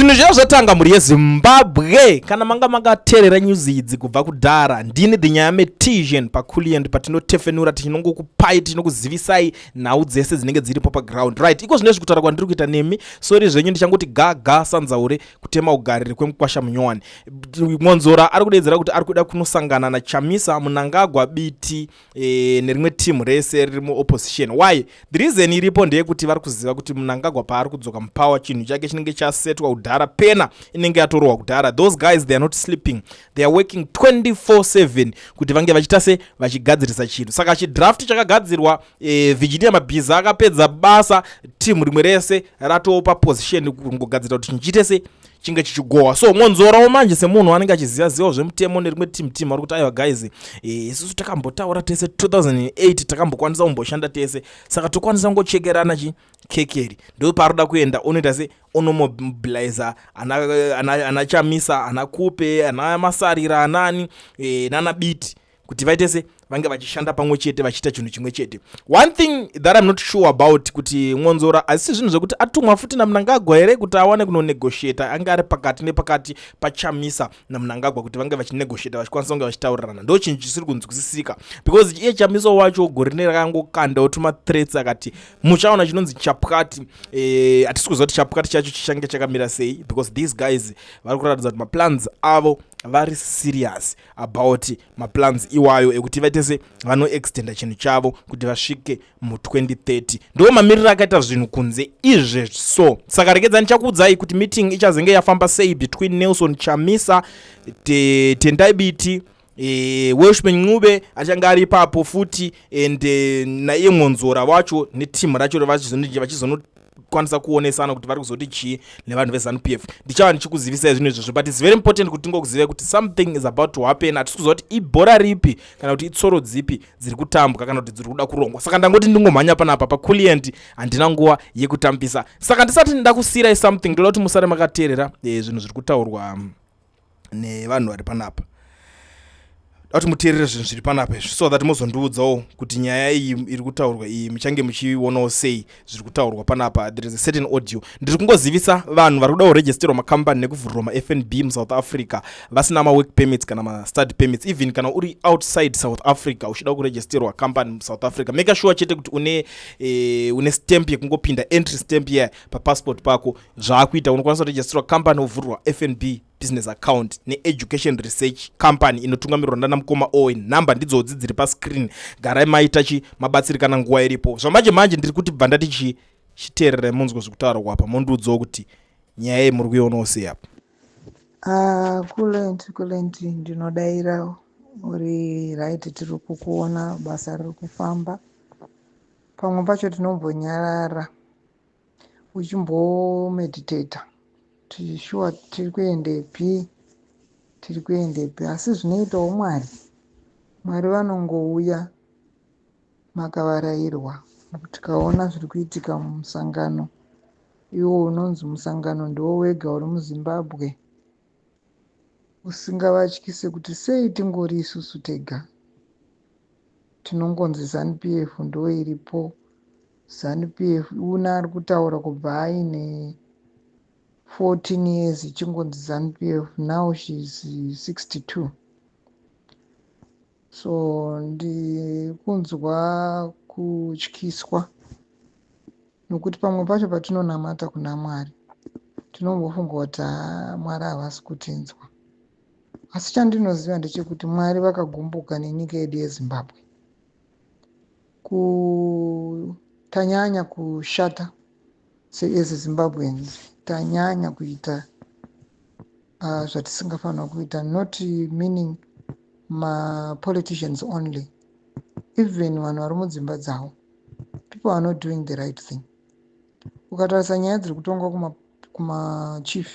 Zvinhu zviya zvatanga, mhuri yeZimbabwe. Kana manga makateerera news idzi kubva kudhara, ndini the Nyaya Metisian paCulient, patinotefenura, tichinongokupai, tichinokuzivisai nhau dzese dzinenge dziripo paground. Right, iko zvinezvi kutaura kwandiri kuita nemi, sorry zvenyu, ndichangoti ga ga sanzaure kutema ugariri kwemukwasha munyowani. Mwonzora ari kudedzera kuti ari kuda kunosangana naChamisa, Munangagwa, Biti nerimwe team rese riri muopposition. Why? The reason iripo ndeyekuti vari kuziva kuti Munangagwa paari kudzoka mupower, chinhu chake chinenge chasetwa kudhara, pena inenge yatorohwa kudhara. Those guys, they are not sleeping, they are working 24/7 kuti vange vachiita se vachigadzirisa chinhu. Saka chidraft chakagadzirwa, Virginia Mabhiza akapedza basa, team rimwe rese ratopa position kungogadzira kuti chinhu chiite se chinge chichigohwa. So Mwonzorawo manje, semunhu anenge achiziva zivawo zvemutemo, nerimwe team ari kuti, "Aiwa guys, isusu takambotaura tese 2008, takambokwanisa kumboshanda tese, saka tokwanisa kungochekerana chikekeri." Ndo paari kuenda, onoita se onomobiliza ana Chamisa, ana Kupe, ana Masarira, anani nana Biti, kuti vaite se vange vachishanda pamwe chete, vachiita chinhu chimwe chete. One thing that I'm not sure about, kuti Mwonzora asi zvinhu zvekuti atumwa futi naMunangagwa here kuti awane kunonegotiata, ange ari pakati nepakati paChamisa naMunangagwa, kuti vange vachinegotiata, vachikwanisa kunge vachitaurirana. Ndo chinhu chisiri kunzwisisika, because iye Chamisa wacho gore rine rakangokandawo tumathreats, akati muchaona chinonzi chapwati. Hatisi kuziva kuti chapwati chacho chichange chakamira sei, because these guys vari kuratidza kuti maplans avo vari serious about maplans iwayo ekuti vaite se vanoextenda chinhu chavo kuti vasvike mu2030. Ndo mamiriro akaita zvinhu kunze izvezvi. So saka regedzai ndichakuudzai kuti meeting ichazenge yafamba sei between Nelson Chamisa, Tendai Biti, Welshman Ncube achange ari ipapo futi, and naiye Mwonzora wacho neteam racho, vachizonokwanisa kuonesana kuti vari kuzoti chii nevanhu veZANU PF. Ndichava ndichikuzivisai zvinhu izvozvo, but it's very important kuti tingokuzivai kuti something is about to happen. Hatisi kuziva kuti ibhora ripi kana kuti itsoro dzipi dziri kutambwa kana kuti dziri kuda kurongwa. Saka ndangoti ndingomhanya panapa paCulient, handina nguva yekutambisa. Saka ndisati ndakusiyirai something, ndoda kuti musare makateerera zvinhu zviri kutaurwa nevanhu vari panapa. Da kuti muteerere zvinhu zviri panapa izvi, so that muzondiudzawo kuti nyaya iyi iri kutaurwa iyi muchange muchionawo sei zviri kutaurwa panapa. There is a certain audio. Ndiri kungozivisa vanhu vari kuda kuregisterwa makambani nekuvhurirwa maFNB muSouth Africa vasina mawork permits kana mastudy permits. Even kana uri outside South Africa uchida kuregisterwa company muSouth Africa, make sure chete kuti une stamp yekungopinda, entry stamp iya papassport pako. Zvaakuita, unokwanisa kuregisterwa company, wovhurirwa FNB business account neEducation Research Company inotungamirirwa nana mukoma Owen. Nhamba ndidzodzi dziri pascreen. Garai maita chi mabatsirikana nguva iripo. Zvamanje manje ndiri kuti bva ndati chi chiteererai munzwe zvekutaurwa apa, mondiudzawo kuti nyaya iyi muri kuionawo sei apa. Ah, Kulent, Kulent, ndinodayira uri right. Tiri kukuona, basa riri kufamba. Pamwe pacho tinombonyarara uchimbomeditata kuti shuwa tiri kuendepi, tiri kuendepi? Asi zvinoitawo Mwari, Mwari vanongouya makavarayirwa. Tikaona zviri kuitika mumusangano iwo unonzi musangano ndiwo wega uri muZimbabwe usingavatyise, kuti sei tingori isusu tega tinongonzi ZANU PF ndo iripo. ZANU PF una ari kutaura kubva aine 14 years ichingonzi ZANU PF. Now she's 62. So ndikunzwa kutyiswa, nokuti pamwe pacho patinonamata kuna Mwari tinombofunga kuti haa, Mwari havasi kutinzwa. Asi chandinoziva ndechekuti Mwari vakagumbuka nenyika yedu yeZimbabwe. Tanyanya kushata seas Zimbabweans, tanyanya kuita zvatisingafanira kuita, not meaning mapoliticians only, even vanhu vari mudzimba dzavo. People are not doing the right thing. Ukatarisa nyaya dziri kutongwa kumachief,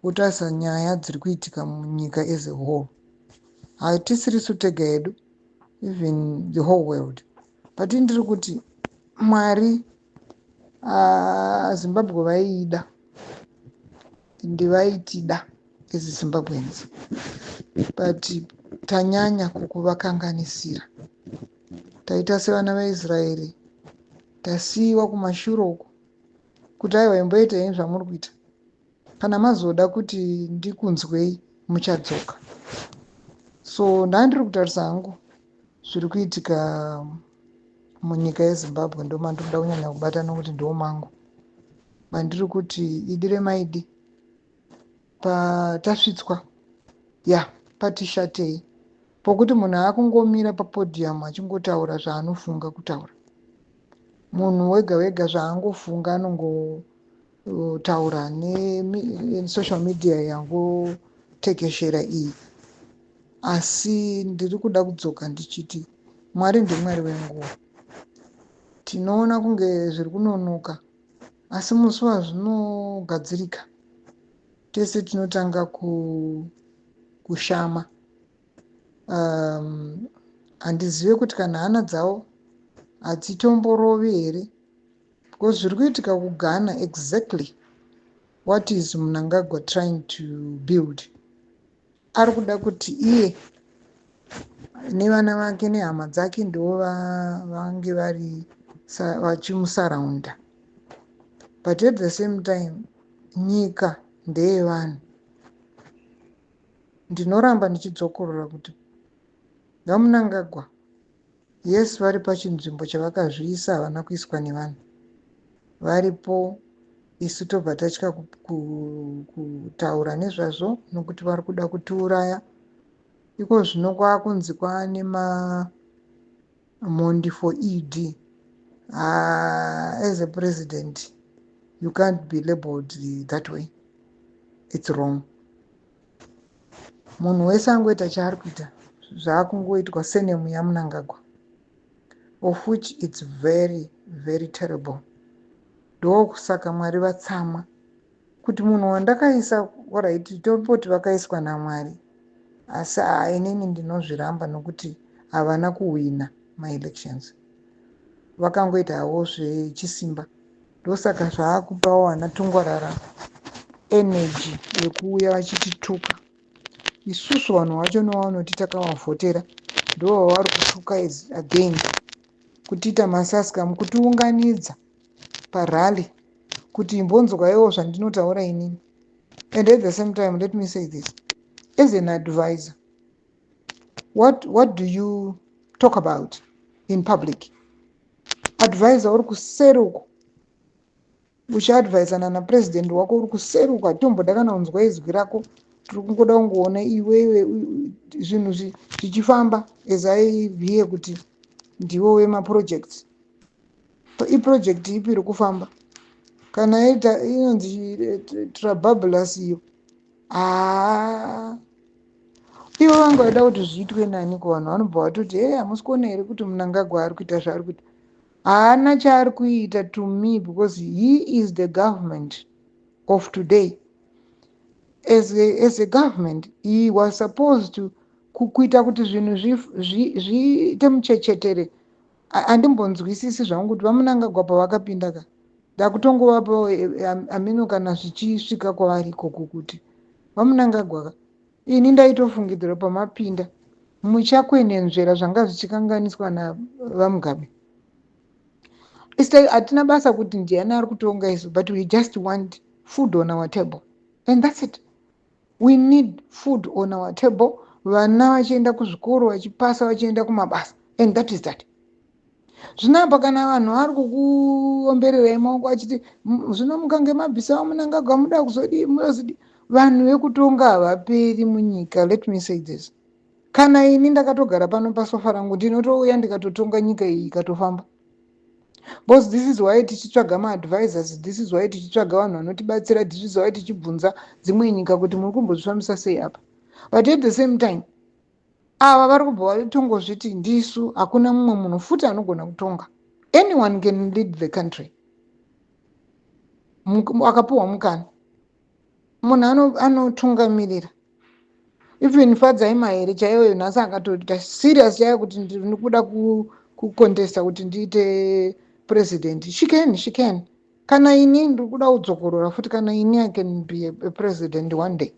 wotarisa nyaya dziri kuitika munyika as a whole, hatisirisu tega yedu, even the whole world. But ndiri kuti Mwari, Zimbabwe vaiida, ndivaitida as Zimbabweans, but tanyanya kukuvakanganisira. Taita sevana vaIsraeri, tasiyiwa kumashure uko kuti aiwa, imboitai zvamuri kuita. Kana mazoda kuti ndikunzwei, muchadzoka. So ndandiri kutarisa hangu zviri kuitika munyika yeZimbabwe. Ndo mandinoda kunyanya kubata nokuti ndo mangu mandiri kuti idi remaidi patasvitswa ya patishatei, pokuti munhu akungomira papodium achingotaura zvaanofunga kutaura. Munhu wega wega zvaangofunga anongotaura nesocial media yangotekeshera iyi. Asi ndiri kuda kudzoka ndichiti Mwari ndiMwari wenguva. Tinoona kunge zviri kunonoka, asi musi wazvinogadzirika tese tinotanga kushama. Handizive kuti kana hana dzavo hadzitomborovi here, because zviri kuitika kuGhana, exactly what is Mnangagwa trying to build? Ari kuda kuti iye nevana vake nehama dzake ndo vange vari vachimusaraunda, but at the same time nyika ndeyevanhu. Ndinoramba ndichidzokorora kuti vaMnangagwa, yes, vari pachinzvimbo chavakazviisa, havana kuiswa nevanhu. Varipo, isu tobva tatya kutaura nezvazvo nokuti vari kuda kutiuraya. Iko zvino kwakunzi kwaane mamhondi for ED. As a president you can't be labeled that way, it's wrong. Munhu wese angoita chaari kuita, zvaakungoitwa senemu yaMnangagwa, of which it's very very terrible. Ndokusaka Mwari vatsamwa kuti munhu wandakaisa. Alright, tomboti vakaiswa naMwari, asi inini ndinozviramba nokuti havana kuhwina maelections, vakangoita havo zvechisimba. Ndosaka zvaakupawo vana Tungwarara energy yekuuya vachitituka isusu. Vanhu vacho nevanoti takavavhotera ndo vavari kutuka again, kutiita masaskam, kutiunganidza parally kuti imbonzwaiwo zvandinotaura inini. And at the same time, let me say this as an advisor: what do you talk about in public? Advisor uri kuseri uko uchiadvisana napurezidendi wako, uri kuseri uko, hatitomboda kana kunzwa izwi rako. Tiri kungoda kungoona iwewe zvinhu zvichifamba. As I hear kuti ndiwo wemaprojects, iproject ipi iri kufamba? Kana ita inonzi Trabablas iyo, haa, ivo vanga vaida kuti zviitwe nani? Kuvanhu vanobva vatoti, "He, hamusi kuona here kuti Mnangagwa ari kuita zvaari kuita?" Haana chaari kuita to me, because he is the government of today. As a government he was supposed to kuita kuti zvinhu zviite muchechetere. Handimbonzwisisi zvangu kuti vaMnangagwa pavakapinda ka, ndakutongovapo amino kana zvichisvika kwavari ikoko kuti vaMnangagwa ka, ini ndaitofungidzira pamapinda muchakwenenzvera zvanga zvichikanganiswa navaMugabe. Hatina basa kuti ndiani ari kutonga isu, but we just want food on our table and that's it. We need food on our table, vana vachienda kuzvikoro vachipasa, vachienda kumabasa, and that is that. Zvinapa kana vanhu vari kukuombererai maoko achiti zvino mukange mabvisa vaMnangagwa muda kuzodii, mudazodii? Vanhu vekutonga havaperi munyika. Let me say this: kana ini ndakatogara pano pasofa rangu, ndinotouya ndikatotonga nyika iyi ikatofamba, because this is why tichitsvaga maadvisors, this is why tichitsvaga vanhu vanotibatsira, this is why tichibvunza dzimwe nyika kuti muri kumbozvifambisa sei apa. But at the same time ava vari kubva vatongozviti ndisu, hakuna mumwe munhu futi anogona kutonga. Anyone can lead the country akapiwa mukana. Munhu anotungamirira, even Fadzai Mahere chaiyoyo nhasi akatoita serious chaiyo kuti ndiri kuda kucontesta kuti ndiite president, she can, she can. Kana ini ndiri kuda kudzokorora futi, kana ini I can be a president one day.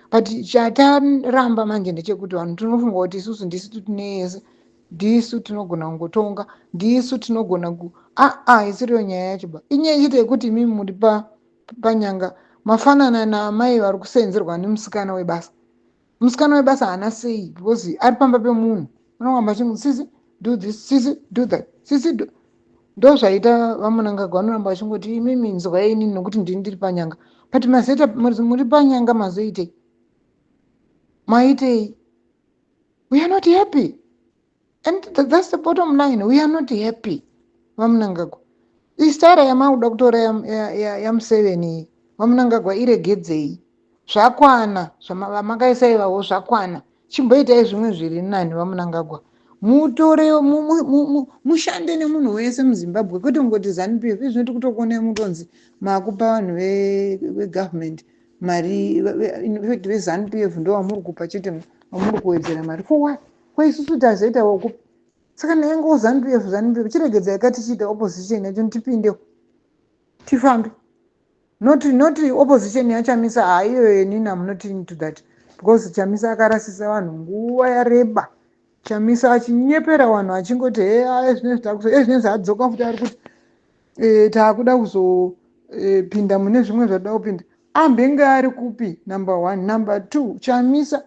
But chataramba manje ndechekuti vanhu tinofunga kuti isusu ndisu tine yese, ndisu tinogona kungotonga, ndisu tinogona ku aa. Isiriyo nyaya yacho ba, inyaya chete yekuti imimi muri panyanga. Mafanana naamai vari kusenzerwa nemusikana webasa. Musikana webasa haana sei because ari pamba pemunhu, unongamba achingu, "Sisi, do this. Sisi, do that. Sisi, do." Ndo zvaita VaMunangagwa. Vanoramba vachingoti, "Imimi inzwai inini nokuti ndini ndiri panyanga." But mazoita muri panyanga, mazoitei? Maitei? We are not happy and that's the bottom line. We are not happy. VaMunangagwa, istara yamakuda kutora yaMuseveni iyi, VaMunangagwa, iregedzei. Zvakwana vamakaisa ivavo, zvakwana. Chimboitai zvimwe zviri nani, VaMunangagwa. Mutore, mushande nemunhu wese muZimbabwe, kwete kungoti ZANU PF. Izvinoti kutokuonai mutonzi makupa vanhu vegovernment mari. Infact, veZANU PF ndo vamuri kupa chete, vamuri kuwedzera mari. For what? Kwaisusu tazoita wokupi? Saka naingo ZANU PF, ZANU PF. Chiregedzai katichiita opposition yacho, tipindewo, tifambe. Not opposition yaChamisa. Haiyo, inini am not into that because Chamisa akarasisa vanhu nguva yareba. Chamisa achinyepera vanhu achingoti, "He, zvinezvi takuzo ezvinezvi." Adzoka futi, ari kuti taakuda kuzopinda mune zvimwe zvatoda kupinda. Ambenge ari kupi? Number one. Number two, Chamisa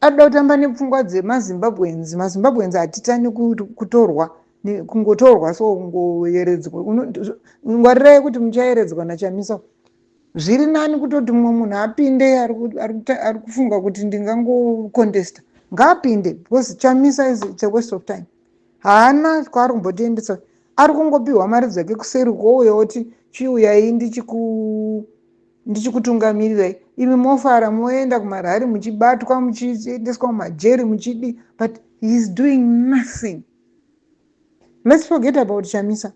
arikuda kutamba nepfungwa dzemaZimbabweans. MaZimbabweans hatitani kutorwa, kungotorwa so, kungoyeredzwa. Ngwarirai kuti muchayeredzwa naChamisa. Zviri nani kutoti mumwe munhu apinde ari kufunga kuti ndingangocontesta, ngaapinde, because Chamisa is, it's a waste of time. Haana kwaari kumbotiendesa. Ari kungopiwa mari dzake kuseri, kwouya oti, "Chiuyai ndichikutungamirirai." Imi mofara, moenda kumarally, muchibatwa, muchiendeswa mumajeri, muchidi, but he is doing nothing. Let's forget about Chamisa.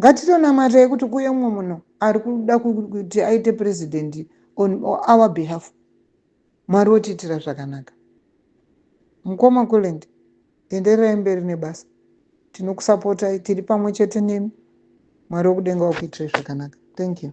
Ngatitonamatai kuti kuye mumwe munhu ari kuda kuti aite president on our behalf. Mwari wotiitira zvakanaka. Mukoma Kulend, endererai mberi nebasa. Tinokusapotai, tiri pamwe chete nemi. Mwari wokudenga wakuitirai zvakanaka. Thank you.